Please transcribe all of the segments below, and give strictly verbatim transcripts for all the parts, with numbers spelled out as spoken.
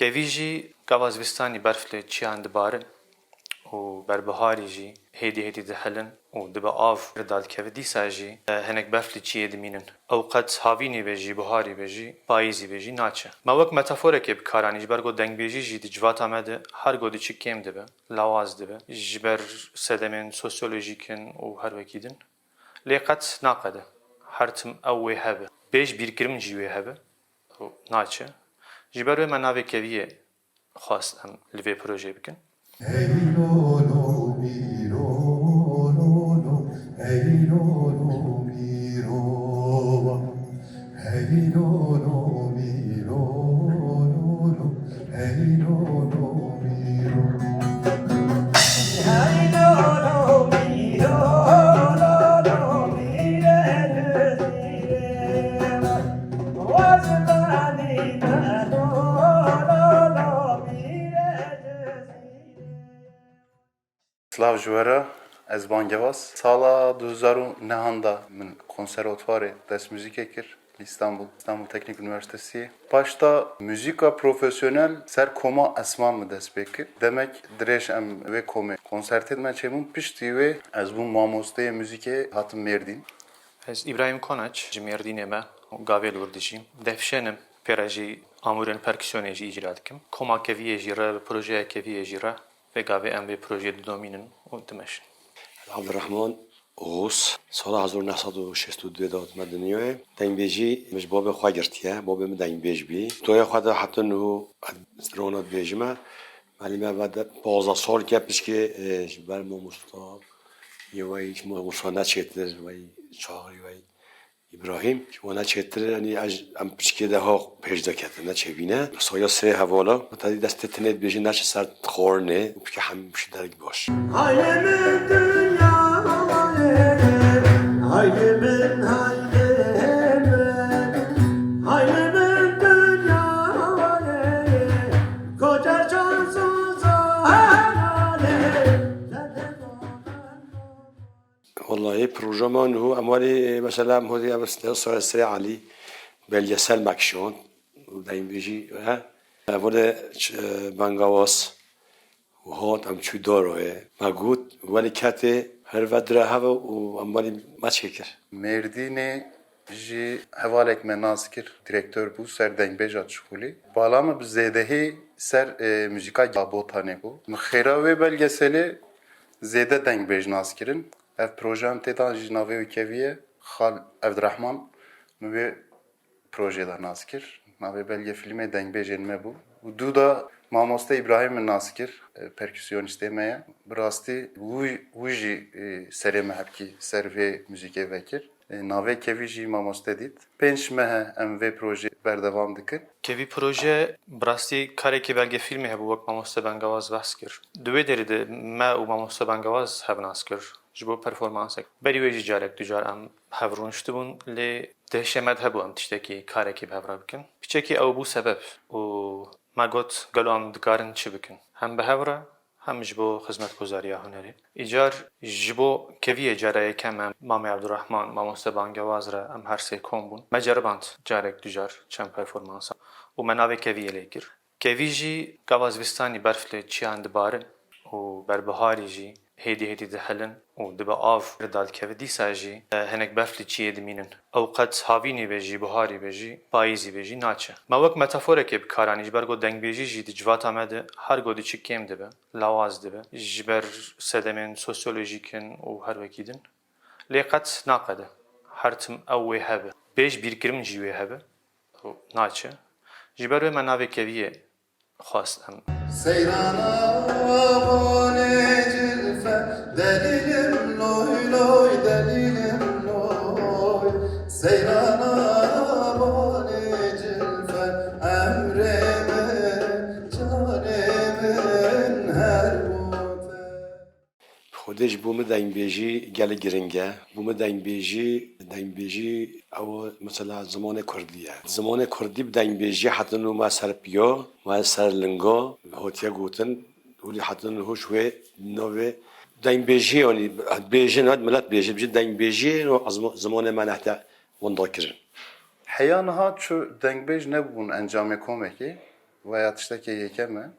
Kevî jî gava zivistanî berf li çiyan dibarin û berbiharî jî hêdî hêdî dihilin û dibe av dadikeve, dîsa jî, e, hinek berf li çiyê dimînin. Ew qet havînî be jî, biharî be jî, payîzî be jî naçe. Me wek metaforekê bi kar anî, ji ber ku dengbêjî jî di civata me de her ku diçe kêm dibe, lawaz dibe. Ji ber sedemên sosyolojîk in û her wekî din. Lê qet naqede. Her tim ew wê hebe. Bêj bîrkirin jî wê hebe. Naçe. Ji ber wê me navê Keviyê xwest em li vê projeyê bikin. Hey lo lo mi lo lo lo, hey lo lo mi lo wa, hey lo lo mi lo lo lo, hey lo lo mi lo. Silav ji we re, ez bangewaz. Sala du hezar û nehan de min konservatuvarê dest muzîkê kir. Îstanbul, Îstanbul Teknik Üniversitesi. Paşta muzîka profesyonel ser koma Esma min dest pê kir. Demek dirêj em wê komê konsertê me çêbûn. Piştî wê ez bûm mamosteyê muzîkê, hatim Mêrdîn. Ez Îbrahîm Konaç, ji Mêrdînê me, gavê li wir dijîm. Defşen im, pê re jî amûrên perkusyonê jî îcra dikim. Koma Keviyê jî re, projeya Keviyê jî re, vê gavê em vê projeyê didomînin û dimeşin. Abdurrahman Oğuz, sala hezar û neh sed û şêst û duyê de hatime dinyayê. Dengbêjî min ji babê xwe girtiye. Babê min dengbêj bî. Toya xwe de heta niho ez rona dibêjime. Belê me ve de pazdeh sal ke pişkê, e, ji ber mamosta yê wey, mamosta neçêtir, wey çaxirî wey Îbrahîm, ji wana çêtir, yanî ez, em piçkê de ha pêş de ketine çêbîne. Saya sirê hevala, te dî destê tinê dibêjin neçe ser xwarinê û piçkê hemî pişt derg baş. Haydi min dinya, haydi min, haydi min, haydi min dinya, koca can suza, haydi. Wellahî proje me niho em welî, e, mesela em hotî ev Sirê Elî belgesel me kişand û dengbêjî he. Ev welê ç-, e, bengawaz û hat em çû daroyê. Me got welî ketê her ve dire heve û em welî me çêkir. Mêrdînê jî hevalek me nas kir, direktor bû ser dengbêja çixûlî. Bala min bi zêdehî ser, e, muzîka Botanê bû. Min xêra wê belgeselê zêde dengbêj nas kirin. Ev projeyan tê de jî navê wî Kevî ye. Xal Evdirehman min wê projê de nas kir. Navê belgefîlmê dengbêjên me bû. Û dû de mamoste Îbrahîm min nas kir, e, perküsyonîstê me ye. Bi rastî wî, wî jî, e, serê me hepkî ser vê muzîkê vekir. E, navê Kevî jî mamoste dît. Pênc meh e em vê projê berdewam dikin. Kevî proje bi rastî karekî belgefîlmê hebû, wek mamoste Bengawaz behs kir. Di wê derê de me û mamoste Bengawaz hev nas kir ji bo performansek. Berî wê jî carek du car em hev rûniştibûn, lê di hişê me de hebû em tiştekî, karekî bi hev re bikin. Piçekî ew bû sebeb û me got, gelo em dikarin çi bikin? Hem bi hev re, hem ji bo xizmetguzariya hunerê. Îcar ji bo Keviyê cara yekem em Mamê Ebdurrahman, mamoste Bangewaz re em her sê kom bûn. Me ceriband carek du car çend performansan û me navê Keviyê lê kir. Kevî jî gava zivistanî berf li çiyan dibarin û berbiharî jî hêdî hêdî dihilin û dibe av dadikeve, dîsa jî, e, hinek berf li çiyê dimînin. Ew qet havînî be jî, biharî be jî, payîzî be jî naçe. Me wek metaforekê bi kar anî, ji ber ku dengbêjî jî di civata me de her ku diçe kêm dibe, lawaz dibe. Ji ber sedemên sosyolojîk in û her wekî din. Lê qet naqede. Her tim ew wê hebe. Bêj bîrkirin jî wê hebe. Naçe. Ji ber wê me navê Keviyê xwest em. Seyrana Vanê cilfe, delîlim loy loy, delîlim loy. Seyrana Vanê cilfe, emrê min, canê min her bo te. Xwedê ji bo min dengbêjî gelek giring e. Bo min dengbêjî, dengbêjî ew mesela zimanê kurdî ye. Zimanê kurdî bi dengbêjî heta niha me ser piya, me ser linga hotiye gotin. Hûlî heta niha ji wê navê dengbêjî, yanî bêjin, hat milet bêjin, bêjin dengbêjî, no zima-, zimanê me nehte winda kirin. Heya niha çi dengbêj nebûn encamê komekê. Veya tiştekê yekem e.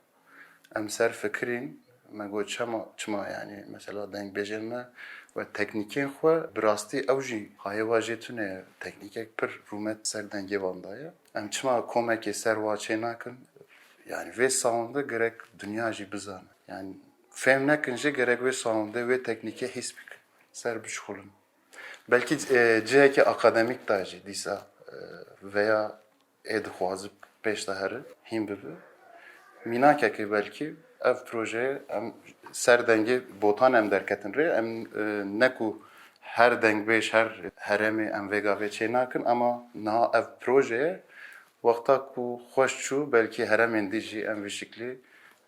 Em ser fikirîn, me got çema, çima, yanî mesela dengbêjên me we teknîkên xwe bi rastî ew jî hayê wa jê tune ye. Teknîkek pir rûmet ser dengê wan daye. Em çima komekê ser wa çê nakin? Yanî vê soundê gerek dinya jî bizane. Yanî fêm nekin jî gerek wê soundê, wê teknîkê hîs bikin. Ser bişxulin. Belkî, e, cihekî akademîk da jî dîsa, e, veya ê dixwazib pêş de here, hîn bibe. Mînakekê belkî ev projeyê em ser dengê Botan em derketin rê. Em, e, ne ku her dengbêj, her herêmê em vê gavê çê nakin, ama niha ev projeyê wexta ku xweş çû, belkî herêmên dî jî em vî şiklî,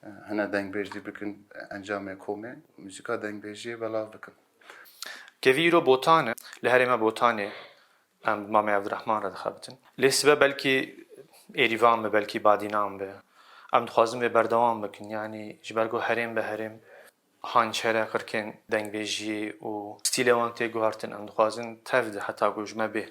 e, hine dengbêj dî bikin, e, encamê komê, muzîka dengbêjiyê belav bikin. Kevî îro Botan e, li herêma Botanê em bi Mamê Evdirehman re dixebitin. Lê sibe belkî Êrîvan be, belkî Badînan be. Em dixwazin vê berdewam bikin. Yanî ji ber ku herêm bi herêm hançere qirkên dengbêjiyê û stîlê wan tê guhertin. Em dixwazin tev de heta ku ji me bê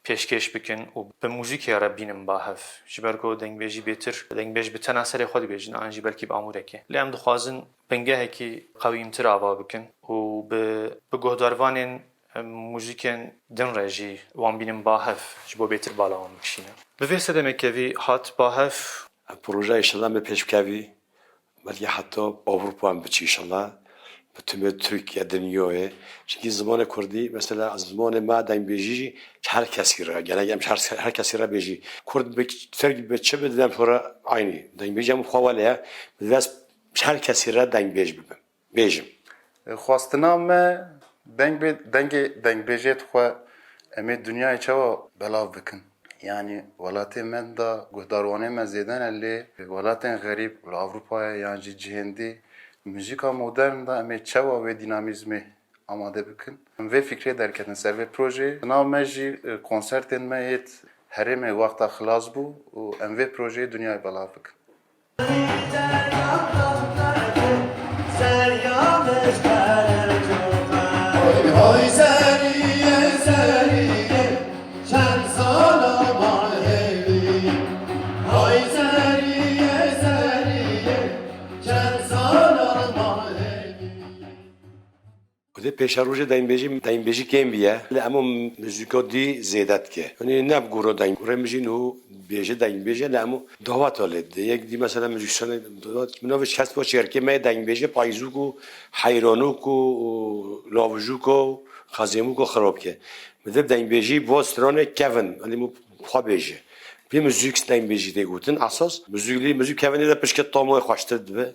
pêşkêş bikin û bi muzîkê re bînin ba hev. Ji ber ku dengbêjî bêtir, dengbêj bi tena serê xwe dibêjin, an jî belkî bi amûrekê. Lê em dixwazin bingehekî qewîmtir ava bikin û bi, bi guhdarvanên, em, muzîkên din re jî wan bînin ba hev, ji bo bêtir bala wan bikişînin. Bi vê sedemê kevî hat ba hev. Ev proje înşallah me pêş bikevî, belkî heta Ewropa em biçî înşallah. Bi timê Tirkiye, dinyayê. Çimkî zimanê kurdî, mesela zimanê me dengbêjî jî ji her kesî re, gerek em ji her, her kesî re bêjî. Kurd bi tirk bi çi bi dem xwe re aynî. Dengbêjî em xwe welê ye. Bi dest ji her kesî re dengbêj bibin. Bêjim. Xwestina me deng bê, dengê dengbêjê xwe em ê dinyayê çawa belav bikin? Yanî welatê me de guhdarwanê me zêde ne, lê welatên xerîb li Ewropayê yan jî cihên dî muzîka modern de em ê çawa wê dînamîzmê amade bikin? Em vê fikrê derketin ser vê projeyê. Nav me jî, e, konsertên me yêt herêmê wexta xilas bû û em vê projeyê dinyayê belav bikin. Ku dê pêşerojê dengbêjî, dengbêjî kêm bîye. Lê hemû muzîka dî zêde dike. Yanî ne bi gora deng, gurê min jî niho bêje dengbêje, lê hemû dawet e lê. Dê yek dî mesela muzîsyenê dawet, min navê kes bo çêrkê me yê dengbêjê Payzûk û Heyranûk û, û Lavijûk û Xezêmûk û Xirabke. Min dê dengbêjî bo stranê kevin, yanî min xwe bêje. Pê muzîk dengbêjî tê gotin, esas muzîk lê muzîk kevinê de pişke tamoyê xweştir dibe.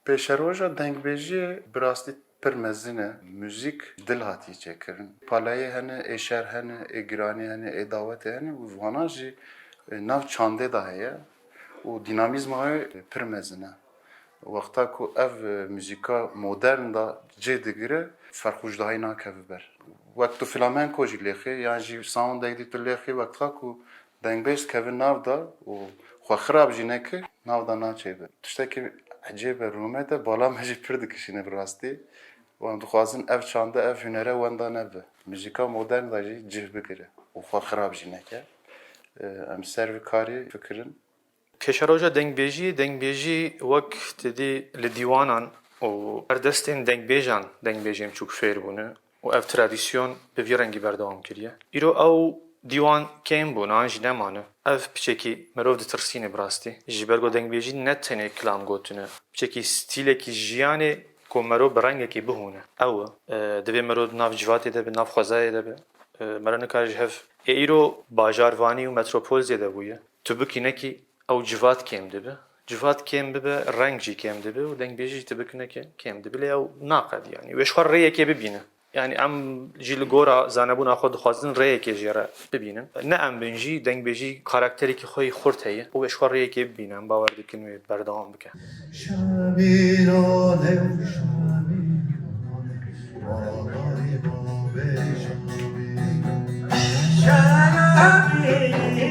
Pêşeroja dengbêjiyê bi rastî pir mezin e. Muzîk dil hatiye çêkirin. Palayê hene, ê şer hene, ê giranî hene, ê dawetê hene û vana jî, e, nav çandê de heye û dînamîzma wê pir mezin e. Wexta ku ev, e, muzîka modern de cih digire, ferq û cudahî nakeve ber. Wek tu flamenko jî lêxê, yan jî soundek dî tu lêxê, wexta ku dengbêj dikeve nav de û xwe xirab jî neke, nav de naçêbe. Tiştekî ecêb e, rûmet e, bala me jî pir dikişîne bi rastî. Û em dixwazin ev çande, ev hunere wenda nebe. Muzîka modern de jî cih bigire û xwe xirab jî neke. Em ser vî karî fikirin. Pêşeroja dengbêjî, dengbêjî wek tu dî li dîwanan û berdestên dengbêjan dengbêjên biçûk fêr bûne û ev tradîsyon bi vî rengî berdewam kiriye. Îro ew dîwan kêm bûn, an jî nemane. Ev piçekî mirov ditirsîne bi rastî. Ji ber ku dengbêjî ne tenê kilam gotin e. Piçekî stîlekî jiyanê ku mero bi rengekî bihûne. Ew e. E, divê mero di nav civatê de be, nav xwezayê de be. E, mero nikare ji hev. Ê îro bajarvanî û metropol zêde bûye. Tu bikî nekî ew civat kêm dibe. Civat kêm bibe, reng jî kêm dibe û dengbêjî jî tu bikî nekî kêm dibe. Lê ew naqedî, yanî wê ji xwe rêyekê bibîne. Yanî em jî li gora zanebûna xwe dixwazin rêyekê jê re bibînin. Ne em bin jî, dengbêjî karakterekî xwe yî xurt heye û wê ji xwe rêyekê bibîne. Em bawer dikin wê berdewam bike. Şemîrane û şemîrane, balay babê şemîrane. Şemîrane.